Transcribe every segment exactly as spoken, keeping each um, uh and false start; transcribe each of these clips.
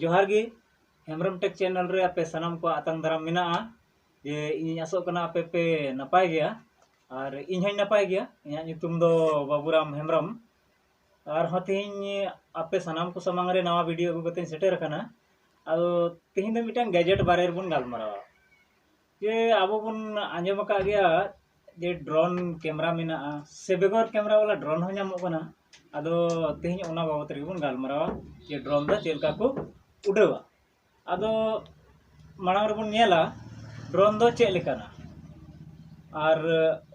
ᱡᱚᱦᱟᱨ ᱜᱮ᱾ ᱦᱮᱢᱵᱨᱚᱢ ᱴᱮᱠ ᱪᱮᱱᱮᱞ ᱨᱮ ᱟᱯᱮ ᱥᱟᱱᱟᱢ ᱠᱚ ᱟᱛᱟᱝ ᱫᱟᱨᱟᱢ ᱢᱮᱱᱟᱜᱼᱟ᱾ ᱡᱮ ᱤᱧᱤᱧ ᱟᱥᱚᱜ ᱠᱟᱱᱟ ᱟᱯᱮ ᱯᱮ ᱱᱟᱯᱟᱭ ᱜᱮᱭᱟ, ᱟᱨ ᱤᱧ ᱦᱚᱸᱧ ᱱᱟᱯᱟᱭ ᱜᱮᱭᱟ᱾ ᱤᱧᱟᱹᱜ ᱧᱩᱛᱩᱢ ᱫᱚ ᱵᱟᱵᱩᱨᱟᱢ ᱦᱮᱢᱵᱨᱚᱢ᱾ ᱟᱨᱦᱚᱸ ᱛᱮᱦᱮᱧ ᱟᱯᱮ ᱥᱟᱱᱟᱢ ᱠᱚ ᱥᱟᱢᱟᱝ ᱨᱮ ᱱᱟᱣᱟ ᱵᱷᱤᱰᱤᱭᱳ ᱟᱹᱜᱩ ᱠᱟᱛᱮᱧ ᱥᱮᱴᱮᱨ ᱟᱠᱟᱱᱟ᱾ ᱟᱫᱚ ᱛᱮᱦᱮᱧ ᱫᱚ ᱢᱤᱫᱴᱟᱝ ᱜᱮᱡᱮᱴ ᱵᱟᱨᱮ ᱨᱮᱵᱚᱱ ᱜᱟᱞᱢᱟᱨᱟᱣᱟ᱾ ᱡᱮ ᱟᱵᱚ ᱵᱚᱱ ᱟᱸᱡᱚᱢ ᱟᱠᱟᱫ ᱜᱮᱭᱟ ᱡᱮ ᱰᱨᱳᱱ ᱠᱮᱢᱮᱨᱟ ᱢᱮᱱᱟᱜᱼᱟ, ᱥᱮ ᱵᱮᱜᱚᱨ ᱠᱮᱢᱮᱨᱟ ᱵᱟᱞᱟ ᱰᱨᱳᱱ ᱦᱚᱸ ᱧᱟᱢᱚᱜ ᱠᱟᱱᱟ᱾ ᱟᱫᱚ ᱛᱮᱦᱮᱧ ᱚᱱᱟ ᱵᱟᱵᱚᱛ ᱨᱮᱜᱮ ᱵᱚᱱ ᱜᱟᱞᱢᱟᱨᱟᱣᱟ ᱡᱮ ᱰᱨᱳᱱ ᱫᱚ ᱪᱮᱫ ᱞᱮᱠᱟ ᱠᱚ ᱩᱰᱟᱹᱣᱟ᱾ ᱟᱫᱚ ᱢᱟᱲᱟᱝ ᱨᱮᱵᱚᱱ ᱧᱮᱞᱟ ᱰᱨᱳᱱ ᱫᱚ ᱪᱮᱫ ᱞᱮᱠᱟᱱᱟ, ᱟᱨ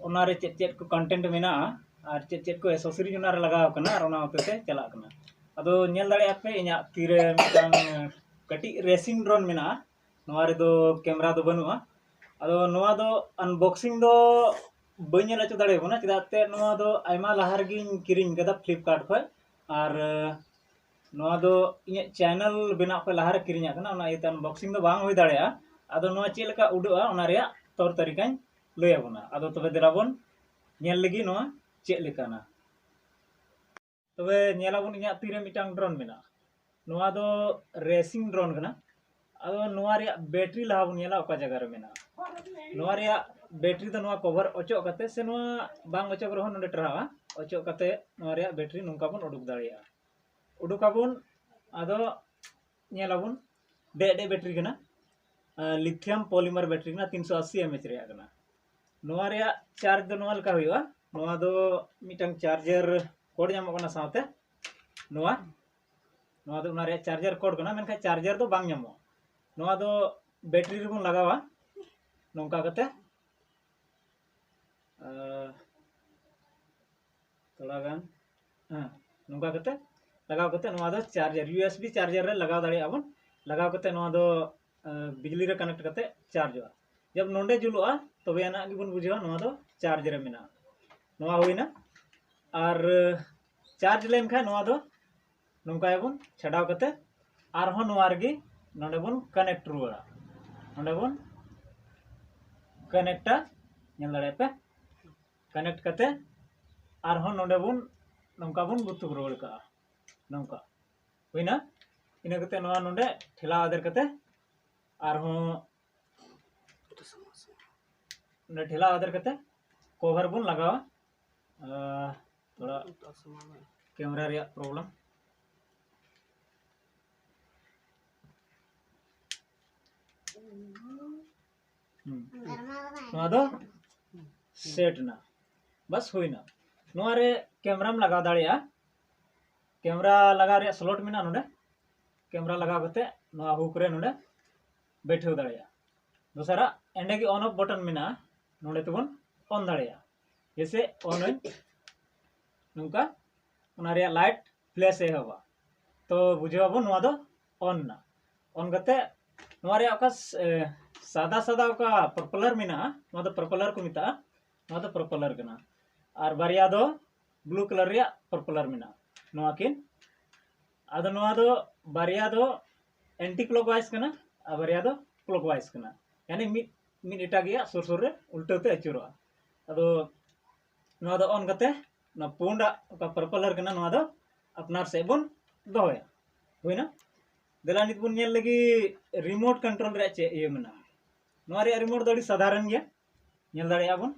ᱚᱱᱟᱨᱮ ᱪᱮᱫ ᱪᱮᱫ ᱠᱚ ᱠᱚᱱᱴᱮᱱᱴ ᱢᱮᱱᱟᱜᱼᱟ, ᱟᱨ ᱪᱮᱫ ᱪᱮᱫ ᱠᱚ ᱮᱥᱮᱥᱚᱨᱤᱡᱽ ᱚᱱᱟᱨᱮ ᱞᱟᱜᱟᱣ ᱠᱟᱱᱟ, ᱟᱨ ᱚᱱᱟ ᱦᱚᱛᱮ ᱛᱮ ᱪᱟᱞᱟᱜ ᱠᱟᱱᱟ᱾ ᱟᱫᱚ ᱧᱮᱞ ᱫᱟᱲᱮᱭᱟᱜᱼᱟ ᱯᱮ, ᱤᱧᱟᱹᱜ ᱛᱤᱨᱮ ᱢᱤᱫᱴᱟᱝ ᱠᱟᱹᱴᱤᱡ ᱨᱮᱥᱤᱝ ᱰᱨᱳᱱ ᱢᱮᱱᱟᱜᱼᱟ᱾ ᱱᱚᱣᱟ ᱨᱮᱫᱚ ᱠᱮᱢᱮᱨᱟ ᱫᱚ ᱵᱟᱹᱱᱩᱜᱼᱟ᱾ ᱟᱫᱚ ᱱᱚᱣᱟ ᱫᱚ ᱟᱱᱵᱚᱠᱥᱤᱝ ᱫᱚ ᱵᱟᱹᱧ ᱧᱮᱞ ᱦᱚᱪᱚ ᱫᱟᱲᱮᱭᱟᱵᱚᱱᱟ, ᱪᱮᱫᱟᱜ ᱛᱮ ᱱᱚᱣᱟ ᱫᱚ ᱟᱭᱢᱟ ᱞᱟᱦᱟ ᱨᱮᱜᱮᱧ ᱠᱤᱨᱤᱧ ᱠᱟᱫᱟ ᱯᱷᱞᱤᱯᱠᱟᱨᱴ ᱠᱷᱚᱱ᱾ ᱟᱨ ᱱᱚᱣᱟ ᱫᱚ ᱤᱧᱟᱹᱜ ᱪᱮᱱᱮᱞ ᱵᱮᱱᱟᱣ ᱠᱷᱚᱱ ᱞᱟᱦᱟᱨᱮ ᱠᱤᱨᱤᱧᱟᱜ ᱠᱟᱱᱟ, ᱚᱱᱟ ᱤᱭᱟᱹᱛᱮ ᱟᱱᱵᱚᱠᱥᱤᱝ ᱫᱚ ᱵᱟᱝ ᱦᱩᱭ ᱫᱟᱲᱮᱭᱟᱜᱼᱟ᱾ ᱟᱫᱚ ᱱᱚᱣᱟ ᱪᱮᱫ ᱞᱮᱠᱟ ᱩᱰᱟᱹᱜᱼᱟ, ᱚᱱᱟ ᱨᱮᱭᱟᱜ ᱛᱚᱨ ᱛᱟᱹᱨᱤᱠᱟᱧ ᱞᱟᱹᱭ ᱟᱵᱚᱱᱟ᱾ ᱟᱫᱚ ᱛᱚᱵᱮ ᱫᱮᱞᱟ ᱵᱚᱱ ᱧᱮᱞ ᱞᱮᱜᱮ ᱱᱚᱣᱟ ᱛᱚᱵᱮ ᱧᱮᱞᱟᱵᱚᱱ, ᱤᱧᱟᱹᱜ ᱛᱤᱨᱮ ᱢᱤᱫᱴᱟᱝ ᱰᱨᱳᱱ ᱢᱮᱱᱟᱜᱼᱟ᱾ ᱱᱚᱣᱟ ᱫᱚ ᱨᱮᱥᱤᱝ ᱰᱨᱳᱱ ᱠᱟᱱᱟ᱾ ᱟᱫᱚ ᱱᱚᱣᱟ ᱨᱮᱭᱟᱜ ᱵᱮᱴᱨᱤ ᱞᱟᱦᱟ ᱵᱚᱱ ᱧᱮᱞᱟ, ᱚᱠᱟ ᱡᱟᱭᱜᱟ ᱨᱮ ᱢᱮᱱᱟᱜᱼᱟ᱾ ᱱᱚᱣᱟ ᱨᱮᱭᱟᱜ ᱵᱮᱴᱨᱤ ᱫᱚ ᱱᱚᱣᱟ ᱠᱚᱵᱷᱟᱨ ᱚᱪᱚᱜ ᱠᱟᱛᱮ, ᱥᱮ ᱱᱚᱣᱟ ᱵᱟᱝ ᱚᱪᱚᱜ ᱨᱮᱦᱚᱸ ᱱᱚᱰᱮ ᱴᱟᱨᱦᱟᱜᱼᱟ, ᱚᱪᱚᱜ ᱠᱟᱛᱮ ᱱᱚᱣᱟ ᱨᱮᱭᱟᱜ ᱵᱮᱴᱨᱤ ᱱᱚᱝᱠᱟ ᱵᱚᱱ ᱩᱰᱩᱠ ᱫᱟᱲᱮᱭᱟᱜᱼᱟ᱾ ᱩᱰᱩᱠᱟᱵᱚᱱ, ᱟᱫᱚ ᱧᱮᱞᱟᱵᱚᱱ, ᱰᱮᱡ ᱰᱮᱡ ᱵᱮᱴᱨᱤ ᱠᱟᱱᱟ, ᱞᱤᱛᱷᱤᱭᱟᱢ ᱯᱚᱞᱤᱢᱟᱨ ᱵᱮᱴᱨᱤ ᱠᱟᱱᱟ, ᱛᱤᱱᱥᱚ ᱟᱥᱤ ᱮᱢ ᱮᱭᱤᱪ ᱨᱮᱭᱟᱜ ᱠᱟᱱᱟ᱾ ᱱᱚᱣᱟ ᱨᱮᱭᱟᱜ ᱪᱟᱨᱡᱽ ᱫᱚ ᱱᱚᱣᱟ ᱞᱮᱠᱟ ᱦᱩᱭᱩᱜᱼᱟ᱾ ᱱᱚᱣᱟ ᱫᱚ ᱢᱤᱫᱴᱟᱝ ᱪᱟᱨᱡᱟᱨ ᱠᱳᱰ ᱧᱟᱢᱚᱜ ᱠᱟᱱᱟ ᱥᱟᱶᱛᱮ᱾ ᱱᱚᱣᱟ, ᱱᱚᱣᱟ ᱫᱚ ᱚᱱᱟ ᱨᱮᱭᱟᱜ ᱪᱟᱨᱡᱟᱨ ᱠᱳᱰ ᱠᱟᱱᱟ, ᱢᱮᱱᱠᱷᱟᱱ ᱪᱟᱨᱡᱟᱨ ᱫᱚ ᱵᱟᱝ ᱧᱟᱢᱚᱜᱼᱟ᱾ ᱱᱚᱣᱟ ᱫᱚ ᱵᱮᱴᱨᱤ ᱨᱮᱵᱚᱱ ᱞᱟᱜᱟᱣᱟ ᱱᱚᱝᱠᱟ ᱠᱟᱛᱮ᱾ ᱟᱨ ᱛᱷᱚᱲᱟ ᱜᱟᱱ, ᱦᱮᱸ, ᱱᱚᱝᱠᱟ ᱠᱟᱛᱮ ᱞᱟᱜᱟᱣ ᱠᱟᱛᱮ ᱱᱚᱣᱟ ᱫᱚ charger, U S B charger ᱨᱮ ᱞᱟᱜᱟᱣ ᱫᱟᱲᱮᱭᱟᱜᱼᱟ ᱵᱚᱱ᱾ ᱞᱟᱜᱟᱣ ᱠᱟᱛᱮ ᱱᱚᱣᱟ ᱫᱚ, ᱟᱸ, ᱵᱤᱡᱽᱞᱤ ᱨᱮ ᱠᱟᱱᱮᱠᱴ ᱠᱟᱛᱮ ᱪᱟᱨᱡᱚᱜᱼᱟ᱾ ᱡᱚᱵ ᱱᱚᱰᱮ ᱡᱩᱞᱩᱜᱼᱟ, ᱛᱚᱵᱮ ᱟᱱᱟᱜ ᱜᱮᱵᱚᱱ ᱵᱩᱡᱷᱟᱹᱣᱟ ᱱᱚᱣᱟ ᱫᱚ ᱪᱟᱨᱡᱽ ᱨᱮ ᱢᱮᱱᱟᱜᱼᱟ᱾ ᱱᱚᱣᱟ ᱦᱩᱭᱱᱟ᱾ ᱟᱨ ᱪᱟᱨᱡᱽ ᱞᱮᱱᱠᱷᱟᱱ ᱱᱚᱣᱟ ᱫᱚ ᱱᱚᱝᱠᱟᱭᱟᱵᱚᱱ, ᱪᱷᱟᱰᱟᱣ ᱠᱟᱛᱮ ᱟᱨᱦᱚᱸ ᱱᱚᱣᱟ ᱨᱮᱜᱮ ᱱᱚᱰᱮ ᱵᱚᱱ ᱠᱟᱱᱮᱠᱴ ᱨᱩᱣᱟᱹᱲᱟ᱾ ᱱᱚᱰᱮ ᱵᱚᱱ ᱠᱟᱱᱮᱠᱴᱟ, ᱧᱮᱞ ᱫᱟᱲᱮᱭᱟᱜ ᱯᱮ᱾ ᱠᱟᱱᱮᱠᱴ ᱠᱟᱛᱮ ᱟᱨᱦᱚᱸ ᱱᱚᱰᱮ ᱵᱚᱱ ᱱᱚᱝᱠᱟ ᱵᱚᱱ ᱜᱩᱛᱩ ᱨᱩᱣᱟᱹᱲ ᱠᱟᱜᱼᱟ, ᱱᱚᱝᱠᱟ᱾ ᱦᱩᱭᱱᱟ᱾ ᱤᱱᱟᱹ ᱠᱟᱛᱮ ᱱᱚᱣᱟ ᱱᱚᱰᱮ ᱴᱷᱮᱞᱟᱣ ᱟᱫᱮᱨ ᱠᱟᱛᱮ ᱟᱨᱦᱚᱸ ᱱᱚᱰᱮ ᱴᱷᱮᱞᱟᱣ ᱟᱫᱮᱨ ᱠᱟᱛᱮ ᱠᱚᱵᱷᱟᱨ ᱵᱚᱱ ᱞᱟᱜᱟᱣᱟ᱾ ᱟᱨ ᱛᱷᱚᱲᱟ ᱠᱮᱢᱮᱨᱟ ᱨᱮᱭᱟᱜ ᱯᱨᱚᱵᱞᱮᱢ᱾ ᱦᱩᱸ᱾ ᱱᱚᱣᱟ ᱫᱚ ᱥᱮᱴ ᱮᱱᱟ, ᱵᱟᱥ ᱦᱩᱭᱱᱟ᱾ ᱱᱚᱣᱟ ᱨᱮ ᱠᱮᱢᱮᱨᱟᱢ ᱞᱟᱜᱟᱣ ᱫᱟᱲᱮᱭᱟᱜᱼᱟ᱾ ᱠᱮᱢᱮᱨᱟ ᱞᱟᱜᱟᱣ ᱨᱮᱭᱟᱜ ᱥᱞᱚᱴ ᱢᱮᱱᱟᱜᱼᱟ ᱱᱚᱰᱮ, ᱠᱮᱢᱮᱨᱟ ᱞᱟᱜᱟᱣ ᱠᱟᱛᱮ ᱱᱚᱣᱟ ᱦᱩᱠ ᱨᱮ ᱱᱚᱰᱮ ᱵᱟᱹᱭᱴᱷᱟᱹᱣ ᱫᱟᱲᱮᱭᱟᱜᱼᱟ᱾ ᱫᱚᱥᱟᱨᱟᱜ ᱮᱸᱰᱮ ᱜᱮ ᱚᱱ ᱚᱯᱷ ᱵᱚᱴᱚᱱ ᱢᱮᱱᱟᱜᱼᱟ, ᱱᱚᱰᱮ ᱛᱮᱵᱚᱱ ᱚᱱ ᱫᱟᱲᱮᱭᱟᱜᱼᱟ᱾ ᱡᱮᱭᱥᱮ ᱚᱱ ᱟᱹᱧ, ᱱᱚᱝᱠᱟ ᱚᱱᱟ ᱨᱮᱭᱟᱜ ᱞᱟᱭᱤᱴ ᱯᱷᱞᱮᱥ ᱮ ᱮᱦᱚᱵᱟ᱾ ᱛᱚ ᱵᱩᱡᱷᱟᱹᱣ ᱟᱵᱚᱱ ᱱᱚᱣᱟ ᱫᱚ ᱚᱱ ᱮᱱᱟ᱾ ᱚᱱ ᱠᱟᱛᱮ ᱱᱚᱣᱟ ᱨᱮᱭᱟᱜ ᱚᱠᱟ ᱥ-, ᱮ, ᱥᱟᱫᱟ ᱥᱟᱫᱟ ᱚᱠᱟ ᱯᱨᱚᱯᱮᱞᱟᱨ ᱢᱮᱱᱟᱜᱼᱟ, ᱱᱚᱣᱟ ᱫᱚ ᱯᱨᱚᱯᱮᱞᱟᱨ ᱠᱚ ᱢᱮᱛᱟᱜᱼᱟ, ᱱᱚᱣᱟ ᱫᱚ ᱯᱨᱚᱯᱮᱞᱟᱨ ᱠᱟᱱᱟ᱾ ᱟᱨ ᱵᱟᱨᱭᱟ ᱫᱚ ᱵᱞᱩ ᱠᱟᱞᱟᱨ ᱨᱮᱭᱟᱜ ᱯᱨᱚᱯᱮᱞᱟᱨ ᱢᱮᱱᱟᱜᱼᱟ, ᱱᱚᱣᱟ ᱠᱤᱱ᱾ ᱟᱫᱚ ᱱᱚᱣᱟ ᱫᱚ ᱵᱟᱨᱭᱟ ᱫᱚ ᱮᱱᱴᱤ ᱠᱞᱚᱠᱣᱟᱭᱤᱡ ᱠᱟᱱᱟ ᱟᱨ ᱵᱟᱨᱭᱟ ᱫᱚ ᱠᱞᱚᱠᱣᱟᱭᱤᱡ ᱠᱟᱱᱟ, ᱭᱟᱱᱤ ᱢᱤᱫ, ᱢᱤᱫ ᱮᱴᱟᱜ ᱜᱮᱭᱟ ᱥᱩᱨ ᱥᱩᱨ ᱨᱮ ᱩᱞᱴᱟᱹᱣ ᱛᱮ ᱟᱹᱪᱩᱨᱚᱜᱼᱟ᱾ ᱟᱫᱚ ᱱᱚᱣᱟ ᱫᱚ ᱚᱱ ᱠᱟᱛᱮ ᱱᱚᱣᱟ ᱯᱩᱸᱰᱟᱜ ᱚᱠᱟ ᱯᱨᱚᱯᱮᱞᱟᱨ ᱠᱟᱱᱟ, ᱱᱚᱣᱟ ᱫᱚ ᱟᱯᱱᱟᱨ ᱥᱮᱫ ᱵᱚᱱ ᱫᱚᱦᱚᱭᱟ᱾ ᱦᱩᱭᱱᱟ? ᱫᱮᱞᱟ ᱱᱤᱛ ᱵᱚᱱ ᱧᱮᱞ ᱞᱮᱜᱮ ᱨᱤᱢᱳᱴ ᱠᱚᱱᱴᱨᱳᱞ ᱨᱮᱭᱟᱜ ᱪᱮᱫ ᱤᱭᱟᱹ ᱢᱮᱱᱟᱜᱼᱟ᱾ ᱱᱚᱣᱟ ᱨᱮᱭᱟᱜ ᱨᱤᱢᱳᱴ ᱫᱚ ᱟᱹᱰᱤ ᱥᱟᱫᱷᱟᱨᱚᱱ ᱜᱮᱭᱟ, ᱧᱮᱞ ᱫᱟᱲᱮᱭᱟᱜᱼᱟ ᱵᱚᱱ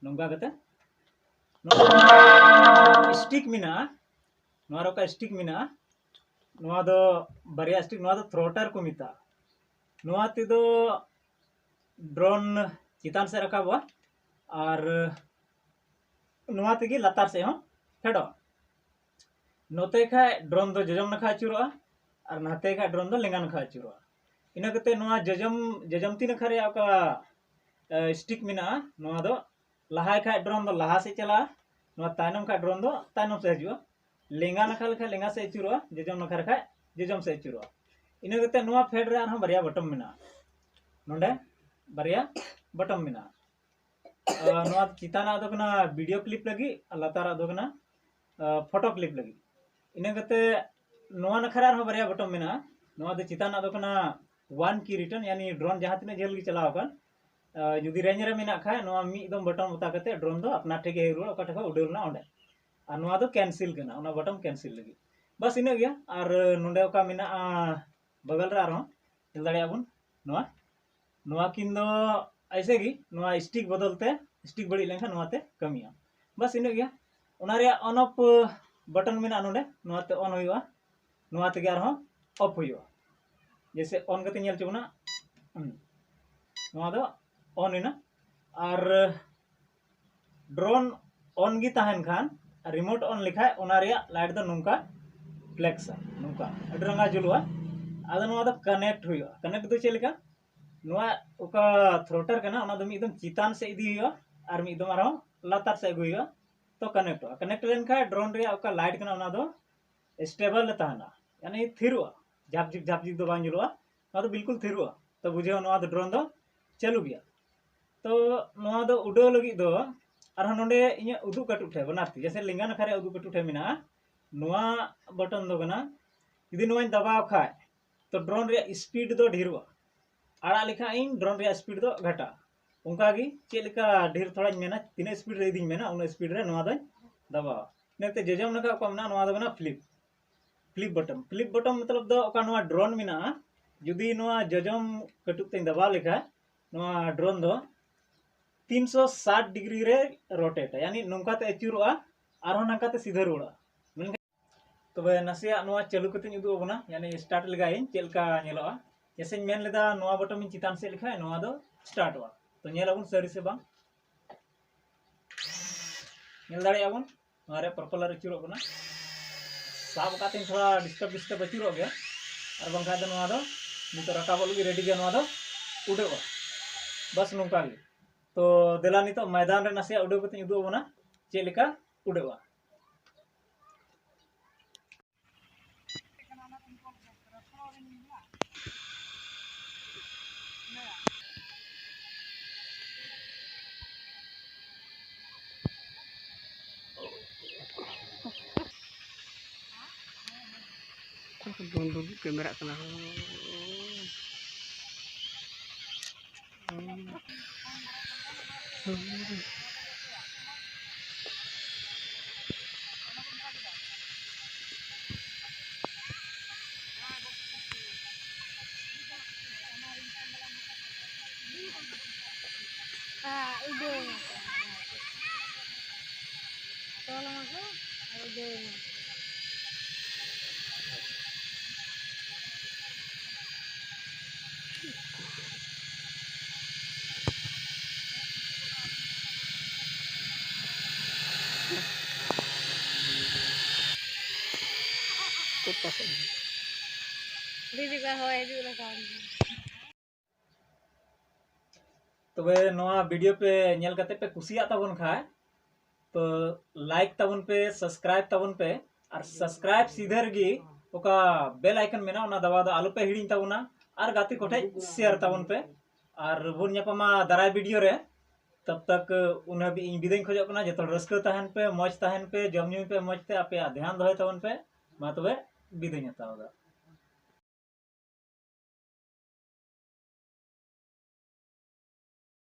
ᱱᱚᱝᱠᱟ ᱠᱟᱛᱮ᱾ ᱱᱚᱣᱟ ᱥᱴᱤᱠ ᱢᱮᱱᱟᱜᱼᱟ, ᱱᱚᱣᱟ ᱨᱮ ᱚᱠᱟ ᱥᱴᱤᱠ ᱢᱮᱱᱟᱜᱼᱟ, ᱱᱚᱣᱟ ᱫᱚ ᱵᱟᱨᱭᱟ ᱥᱴᱤᱠ, ᱱᱚᱣᱟ ᱫᱚ ᱛᱷᱨᱚᱴᱟᱨ ᱠᱚ ᱢᱮᱛᱟᱜᱼᱟ᱾ ᱱᱚᱣᱟ ᱛᱮᱫᱚ ᱰᱨᱳᱱ ᱪᱮᱛᱟᱱ ᱥᱮᱫ ᱨᱟᱠᱟᱵᱚᱜᱼᱟ ᱟᱨ ᱱᱚᱣᱟ ᱛᱮᱜᱮ ᱞᱟᱛᱟᱨ ᱥᱮᱫ ᱦᱚᱸ ᱯᱷᱮᱰᱚᱜᱼᱟ᱾ ᱱᱚᱛᱮ ᱠᱷᱟᱡ ᱰᱨᱳᱱ ᱫᱚ ᱡᱚᱡᱚᱢ ᱱᱟᱠᱷᱟ ᱟᱹᱪᱩᱨᱚᱜᱼᱟ ᱟᱨ ᱱᱟᱛᱮ ᱠᱷᱟᱡ ᱰᱨᱳᱱ ᱫᱚ ᱞᱮᱸᱜᱟ ᱱᱟᱠᱷᱟ ᱟᱹᱪᱩᱨᱚᱜᱼᱟ᱾ ᱤᱱᱟᱹ ᱠᱟᱛᱮ ᱱᱚᱣᱟ ᱡᱚᱡᱚᱢ, ᱡᱚᱡᱚᱢ ᱛᱤ ᱱᱟᱠᱷᱟ ᱨᱮᱭᱟᱜ ᱚᱠᱟ, ᱮ, ᱥᱴᱤᱠ ᱢᱮᱱᱟᱜᱼᱟ, ᱱᱚᱣᱟ ᱫᱚ ᱞᱟᱦᱟᱭ ᱠᱷᱟᱡ ᱰᱨᱳᱱ ᱫᱚ ᱞᱟᱦᱟ ᱥᱮᱫ ᱪᱟᱞᱟᱜᱼᱟ, ᱱᱚᱣᱟ ᱛᱟᱭᱱᱚᱢ ᱠᱷᱟᱡ ᱰᱨᱳᱱ ᱫᱚ ᱛᱟᱭᱱᱚᱢ ᱥᱮᱫ ᱦᱤᱡᱩᱜᱼᱟ᱾ ᱞᱮᱸᱜᱟ ᱱᱟᱠᱷᱟ ᱞᱮᱠᱷᱟᱡ ᱞᱮᱸᱜᱟ ᱥᱮᱫ ᱟᱹᱪᱩᱨᱚᱜᱼᱟ, ᱡᱚᱡᱚᱢ ᱱᱟᱠᱷᱟ ᱞᱮᱠᱷᱟᱡ ᱡᱚᱡᱚᱢ ᱥᱮᱫ ᱟᱹᱪᱩᱨᱚᱜᱼᱟ᱾ ᱤᱱᱟᱹ ᱠᱟᱛᱮ ᱱᱚᱣᱟ ᱯᱷᱮᱰ ᱨᱮ ᱟᱨᱦᱚᱸ ᱵᱟᱨᱭᱟ ᱵᱚᱴᱚᱢ ᱢᱮᱱᱟᱜᱼᱟ, ᱱᱚᱰᱮ ᱵᱟᱨᱭᱟ ᱵᱚᱴᱚᱢ ᱢᱮᱱᱟᱜᱼᱟ᱾ ᱟᱨ ᱱᱚᱣᱟ ᱪᱮᱛᱟᱱᱟᱜ ᱫᱚ ᱠᱟᱱᱟ ᱵᱷᱤᱰᱤᱭᱳ ᱠᱞᱤᱯ ᱞᱟᱹᱜᱤᱫ ᱟᱨ ᱞᱟᱛᱟᱨᱟᱜ ᱫᱚ ᱠᱟᱱᱟ, ᱟ, ᱯᱷᱳᱴᱳ ᱠᱞᱤᱯ ᱞᱟᱹᱜᱤᱫ᱾ ᱤᱱᱟᱹ ᱠᱟᱛᱮ ᱱᱚᱣᱟ ᱱᱟᱠᱷᱟ ᱨᱮ ᱟᱨᱦᱚᱸ ᱵᱟᱨᱭᱟ ᱵᱚᱴᱚᱢ ᱢᱮᱱᱟᱜᱼᱟ᱾ ᱱᱚᱣᱟ ᱫᱚ ᱪᱮᱛᱟᱱᱟᱜ ᱫᱚ ᱠᱟᱱᱟ ᱚᱣᱟᱱ ᱠᱤ ᱨᱤᱴᱟᱨᱱ, ᱭᱟᱱᱤ ᱰᱨᱳᱱ ᱡᱟᱦᱟᱸ ᱛᱤᱱᱟᱹᱜ ᱡᱷᱟᱹᱞ ᱜᱮ ᱪᱟᱞᱟᱣ ᱟᱠᱟᱱ, ᱟ, ᱡᱩᱫᱤ ᱨᱮᱧᱡᱽ ᱨᱮ ᱢᱮᱱᱟᱜ ᱠᱷᱟᱡ, ᱱᱚᱣᱟ ᱢᱤᱫ ᱫᱚᱢ ᱵᱚᱴᱚᱢ ᱚᱛᱟ ᱠᱟᱛᱮ ᱰᱨᱳᱱ ᱫᱚ ᱟᱯᱱᱟᱨ ᱴᱷᱮᱡ ᱜᱮ ᱦᱮᱡ ᱨᱩᱣᱟᱹᱲ ᱚᱠᱟ ᱴᱷᱮᱡ ᱠᱷᱚᱡ ᱩᱰᱟᱹᱣ ᱞᱮᱱᱟ ᱚᱸᱰᱮ᱾ ᱟᱨ ᱱᱚᱣᱟ ᱫᱚ ᱠᱮᱱᱥᱮᱞ ᱠᱟᱱᱟ, ᱚᱱᱟ ᱵᱚᱴᱚᱢ ᱠᱮᱱᱥᱮᱞ ᱞᱟᱹᱜᱤᱫ᱾ ᱵᱟᱥ ᱤᱱᱟᱹᱜ ᱜᱮ᱾ ᱟᱨ ᱱᱚᱰᱮ ᱚᱠᱟ ᱢᱮᱱᱟᱜᱼᱟ ᱵᱟᱜᱟᱞ ᱨᱮ ᱟᱨᱦᱚᱸ ᱧᱮᱞ ᱫᱟᱲᱮᱭᱟᱜᱼᱟ ᱵᱚᱱ ᱱᱚᱣᱟ, ᱱᱚᱣᱟ ᱠᱤᱱ ᱫᱚ ᱮᱭᱥᱮ ᱜᱮ ᱱᱚᱣᱟ ᱥᱴᱤᱠ ᱵᱚᱫᱚᱞ ᱛᱮ ᱥᱴᱤᱠ ᱵᱟᱹᱲᱤᱡ ᱞᱮᱱᱠᱷᱟᱱ ᱱᱚᱣᱟᱛᱮ ᱠᱟᱹᱢᱤᱭᱟ᱾ ᱵᱟᱥ ᱤᱱᱟᱹᱜ ᱜᱮ᱾ ᱚᱱᱟ ᱨᱮᱭᱟᱜ ᱚᱱ ᱚᱯᱷ ᱵᱟᱴᱚᱱ ᱢᱮᱱᱟᱜᱼᱟ ᱱᱚᱰᱮ, ᱱᱚᱣᱟᱛᱮ ᱚᱱ ᱦᱩᱭᱩᱜᱼᱟ, ᱱᱚᱣᱟ ᱛᱮᱜᱮ ᱟᱨᱦᱚᱸ ᱚᱯᱷ ᱦᱩᱭᱩᱜᱼᱟ᱾ ᱡᱮᱭᱥᱮ ᱚᱱ ᱠᱟᱛᱮ ᱧᱮᱞ ᱦᱚᱪᱚ ᱵᱚᱱᱟ, ᱦᱩᱸ, ᱱᱚᱣᱟ ᱫᱚ ᱚᱱ ᱮᱱᱟ᱾ ᱟᱨ ᱰᱨᱳᱱ ᱚᱱ ᱜᱮ ᱛᱟᱦᱮᱱ ᱠᱷᱟᱱ, ᱨᱤᱢᱳᱴ ᱚᱱ ᱞᱮᱠᱷᱟᱡ ᱚᱱᱟ ᱨᱮᱭᱟᱜ ᱞᱟᱭᱤᱴ ᱫᱚ ᱱᱚᱝᱠᱟ ᱯᱷᱞᱮᱠᱥᱟ, ᱱᱚᱝᱠᱟ ᱟᱹᱰᱤ ᱨᱟᱸᱜᱟ ᱡᱩᱞᱩᱜᱼᱟ᱾ ᱟᱫᱚ ᱱᱚᱣᱟ ᱫᱚ ᱠᱟᱱᱮᱠᱴ ᱦᱩᱭᱩᱜᱼᱟ᱾ ᱠᱟᱱᱮᱠᱴ ᱫᱚ ᱪᱮᱫ ᱞᱮᱠᱟ? ᱱᱚᱣᱟ ᱚᱠᱟ ᱛᱷᱨᱳᱴᱟᱨ ᱠᱟᱱᱟ ᱚᱱᱟ ᱫᱚ ᱢᱤᱫ ᱫᱚᱢ ᱪᱮᱛᱟᱱ ᱥᱮᱫ ᱤᱫᱤ ᱦᱩᱭᱩᱜᱼᱟ ᱟᱨ ᱢᱤᱫ ᱫᱚᱢ ᱟᱨᱦᱚᱸ ᱞᱟᱛᱟᱨ ᱥᱮᱫ ᱟᱹᱜᱩᱭ ᱦᱩᱭᱩᱜᱼᱟ᱾ ᱛᱚ ᱠᱟᱱᱮᱠᱴᱚᱜᱼᱟ᱾ ᱠᱟᱱᱮᱠᱴ ᱞᱮᱱᱠᱷᱟᱱ ᱰᱨᱳᱱ ᱨᱮᱭᱟᱜ ᱚᱠᱟ ᱞᱟᱭᱤᱴ ᱠᱟᱱᱟ ᱚᱱᱟ ᱫᱚ ᱥᱴᱮᱵᱚᱞ ᱨᱮ ᱛᱟᱦᱮᱱᱟ, ᱭᱟᱱᱤ ᱛᱷᱤᱨᱚᱜᱼᱟ, ᱡᱷᱟᱯ ᱡᱷᱤᱯ ᱡᱷᱟᱯ ᱡᱷᱤᱯ ᱫᱚ ᱵᱟᱝ ᱧᱩᱨᱩᱜᱼᱟ, ᱱᱚᱣᱟ ᱫᱚ ᱵᱤᱞᱠᱩᱞ ᱛᱷᱤᱨᱚᱜᱼᱟ᱾ ᱛᱚ ᱵᱩᱡᱷᱟᱹᱣ ᱱᱚᱣᱟ ᱫᱚ ᱰᱨᱳᱱ ᱫᱚ ᱪᱟᱹᱞᱩ ᱜᱮᱭᱟ᱾ ᱛᱚ ᱱᱚᱣᱟ ᱫᱚ ᱩᱰᱟᱹᱣ ᱞᱟᱹᱜᱤᱫ ᱫᱚ ᱟᱨᱦᱚᱸ ᱱᱚᱰᱮ ᱤᱧᱟᱹᱜ ᱩᱫᱩᱜ ᱠᱟᱹᱴᱩᱵ ᱴᱷᱮᱱ, ᱵᱟᱱᱟᱨ ᱛᱤ, ᱡᱮᱭᱥᱮ ᱞᱮᱸᱜᱟ ᱱᱟᱠᱷᱟ ᱨᱮᱭᱟᱜ ᱩᱫᱩᱜ ᱠᱟᱹᱴᱩᱵ ᱴᱷᱮᱱ ᱢᱮᱱᱟᱜᱼᱟ, ᱱᱚᱣᱟ ᱵᱚᱴᱚᱱ ᱫᱚ ᱠᱟᱱᱟ, ᱡᱩᱫᱤ ᱱᱚᱣᱟᱧ ᱫᱟᱵᱟᱣ ᱠᱷᱟᱡ ᱛᱚ ᱰᱨᱳᱱ ᱨᱮᱭᱟᱜ ᱥᱯᱤᱰ ᱫᱚ ᱰᱷᱮᱨᱚᱜᱼᱟ, ᱟᱲᱟᱜ ᱞᱮᱠᱷᱟᱱ ᱤᱧ ᱰᱨᱳᱱ ᱨᱮᱭᱟᱜ ᱥᱯᱤᱰ ᱫᱚ ᱜᱷᱟᱴᱟᱜᱼᱟ᱾ ᱚᱱᱠᱟᱜᱮ ᱪᱮᱫ ᱞᱮᱠᱟ ᱰᱷᱮᱨ ᱛᱷᱚᱲᱟᱧ ᱢᱮᱱᱟ, ᱛᱤᱱᱟᱹᱜ ᱥᱯᱤᱰ ᱨᱮ ᱤᱫᱤᱧ ᱢᱮᱱᱟ ᱩᱱᱟᱹᱜ ᱥᱯᱤᱰ ᱨᱮ ᱱᱚᱣᱟ ᱫᱚᱧ ᱫᱟᱵᱟᱣᱟ᱾ ᱤᱱᱟᱹᱛᱮ ᱡᱚᱡᱚᱢ ᱱᱟᱠᱷᱟ ᱚᱠᱟ ᱢᱮᱱᱟᱜᱼᱟ ᱱᱚᱣᱟ ᱫᱚ ᱠᱟᱱᱟ flip, flip bottom. Flip bottom ᱢᱚᱛᱞᱚᱵ ᱫᱚ ᱚᱠᱟ ᱱᱚᱣᱟ ᱰᱨᱳᱱ ᱢᱮᱱᱟᱜᱼᱟ, ᱡᱩᱫᱤ ᱱᱚᱣᱟ ᱡᱚᱡᱚᱢ ᱠᱟᱹᱴᱩᱵ ᱛᱮᱧ ᱫᱟᱵᱟᱣ ᱞᱮᱠᱷᱟᱱ ᱱᱚᱣᱟ ᱰᱨᱳᱱ ᱫᱚ ᱛᱤᱱᱥᱚ ᱥᱟᱴ ᱰᱤᱜᱽᱨᱤ ᱨᱮ ᱨᱳᱴᱮᱴᱟ, ᱭᱟᱱᱤ ᱱᱚᱝᱠᱟ ᱛᱮ ᱟᱹᱪᱩᱨᱚᱜᱼᱟ, ᱟᱨᱦᱚᱸ ᱱᱚᱝᱠᱟ ᱛᱮ ᱥᱤᱫᱷᱟᱹ ᱨᱩᱣᱟᱹᱲᱚᱜᱼᱟ᱾ ᱢᱮᱱᱠᱷᱟᱱ ᱛᱚᱵᱮ ᱱᱟᱥᱮᱭᱟᱜ ᱱᱚᱣᱟ ᱪᱟᱹᱞᱩ ᱠᱟᱛᱮᱧ ᱩᱫᱩᱜ ᱟᱵᱚᱱᱟ, ᱭᱟᱱᱤ ᱥᱴᱟᱨᱴ ᱞᱮᱜᱟᱭᱟᱹᱧ ᱪᱮᱫ ᱞᱮᱠᱟ ᱧᱮᱞᱚᱜᱼᱟ᱾ ᱡᱮᱭᱥᱮᱧ ᱢᱮᱱ ᱞᱮᱫᱟ ᱱᱚᱣᱟ ᱵᱚᱴᱚᱢᱤᱧ ᱪᱮᱛᱟᱱ ᱥᱮᱫ ᱞᱮᱠᱷᱟᱱ ᱱᱚᱣᱟ ᱫᱚ ᱥᱴᱟᱨᱴᱚᱜᱼᱟ᱾ ᱛᱚ ᱧᱮᱞ ᱟᱵᱚᱱ ᱥᱟᱹᱨᱤ ᱥᱮ ᱵᱟᱝ, ᱧᱮᱞ ᱫᱟᱲᱮᱭᱟᱜᱼᱟ ᱵᱚᱱ ᱱᱚᱣᱟ ᱨᱮ ᱯᱨᱚᱯᱮᱞᱟᱨ ᱟᱹᱪᱩᱨᱚᱜ ᱠᱟᱱᱟ᱾ ᱥᱟᱵ ᱟᱠᱟᱫ ᱛᱤᱧ ᱛᱷᱚᱲᱟ ᱰᱤᱥᱴᱟᱵ ᱰᱤᱥᱴᱟᱵ ᱟᱹᱪᱩᱨᱚᱜ ᱜᱮᱭᱟ, ᱟᱨ ᱵᱟᱝᱠᱷᱟᱱ ᱫᱚ ᱱᱚᱣᱟ ᱫᱚ ᱱᱤᱛᱚᱜ ᱨᱟᱠᱟᱵᱚᱜ ᱞᱟᱹᱜᱤᱫ ᱨᱮᱰᱤ ᱜᱮᱭᱟ, ᱱᱚᱣᱟ ᱫᱚ ᱩᱰᱟᱹᱜᱼᱟ᱾ ᱵᱟᱥ ᱱᱚᱝᱠᱟ ᱜᱮ᱾ ᱛᱚ ᱫᱮᱞᱟ ᱱᱤᱛᱚᱜ ᱢᱚᱭᱫᱟᱱ ᱨᱮ ᱱᱟᱥᱮᱭᱟᱜ ᱩᱰᱟᱹᱣ ᱠᱟᱛᱮᱧ ᱩᱫᱩᱜ ᱟᱵᱚᱱᱟ ᱪᱮᱫ ᱞᱮᱠᱟ ᱩᱰᱟᱹᱜᱼᱟ᱾ ᱵᱚᱱᱫᱷᱩ ᱠᱮᱢᱮᱨᱟᱜ ᱠᱟᱱᱟ᱾ ᱫᱤᱫᱤ ᱠᱚ ᱦᱚᱭ ᱦᱤᱡᱩᱜ ᱞᱟᱜᱟᱣ ᱤᱧᱟ᱾ ᱛᱚᱵᱮ ᱱᱚᱣᱟ ᱵᱷᱤᱰᱤᱭᱳ ᱯᱮ ᱧᱮᱞ ᱠᱟᱛᱮ ᱯᱮ ᱠᱩᱥᱤᱭᱟᱜ ᱛᱟᱵᱚᱱ ᱠᱷᱟᱡ, ᱛᱚ ᱞᱟᱭᱤᱠ ᱛᱟᱵᱚᱱ ᱯᱮ, ᱥᱟᱵᱥᱠᱨᱟᱭᱤᱵ ᱛᱟᱵᱚᱱ ᱯᱮ, ᱟᱨ ᱥᱟᱵᱥᱠᱨᱟᱭᱤᱵ ᱥᱤᱫᱷᱟᱹ ᱨᱮᱜᱮ ᱚᱠᱟ ᱵᱮᱞ ᱟᱭᱠᱚᱱ ᱢᱮᱱᱟᱜᱼᱟ, ᱚᱱᱟ ᱫᱟᱵᱟᱣ ᱫᱚ ᱟᱞᱚ ᱯᱮ ᱦᱤᱲᱤᱧ ᱛᱟᱵᱚᱱᱟ, ᱟᱨ ᱜᱟᱛᱮ ᱠᱚᱴᱷᱮᱡ ᱥᱮᱭᱟᱨ ᱛᱟᱵᱚᱱ ᱯᱮ᱾ ᱟᱨ ᱵᱚᱱ ᱧᱟᱯᱟᱢᱟ ᱫᱟᱨᱟᱭ ᱵᱷᱤᱰᱤᱭᱳ ᱨᱮ᱾ ᱛᱟᱵ ᱛᱟᱠ ᱩᱱ ᱦᱟᱹᱵᱤᱡ ᱤᱧ ᱵᱤᱫᱟᱹᱧ ᱠᱷᱚᱡᱚᱜ ᱠᱟᱱᱟ᱾ ᱡᱚᱛᱚ ᱦᱚᱲ ᱨᱟᱹᱥᱠᱟᱹ ᱛᱟᱦᱮᱱ ᱯᱮ, ᱢᱚᱡᱽ ᱛᱟᱦᱮᱱ ᱯᱮ, ᱡᱚᱢ ᱧᱩᱭ ᱯᱮ ᱢᱚᱡᱽ ᱛᱮ, ᱟᱯᱮᱭᱟᱜ ᱫᱷᱮᱭᱟᱱ ᱫᱚᱦᱚᱭ ᱛᱟᱵᱚᱱ ᱯᱮ᱾ ᱢᱟ ᱛᱚᱵᱮ ᱵᱤᱫᱟᱹᱧ ᱦᱟᱛᱟᱣ ᱮᱫᱟ᱾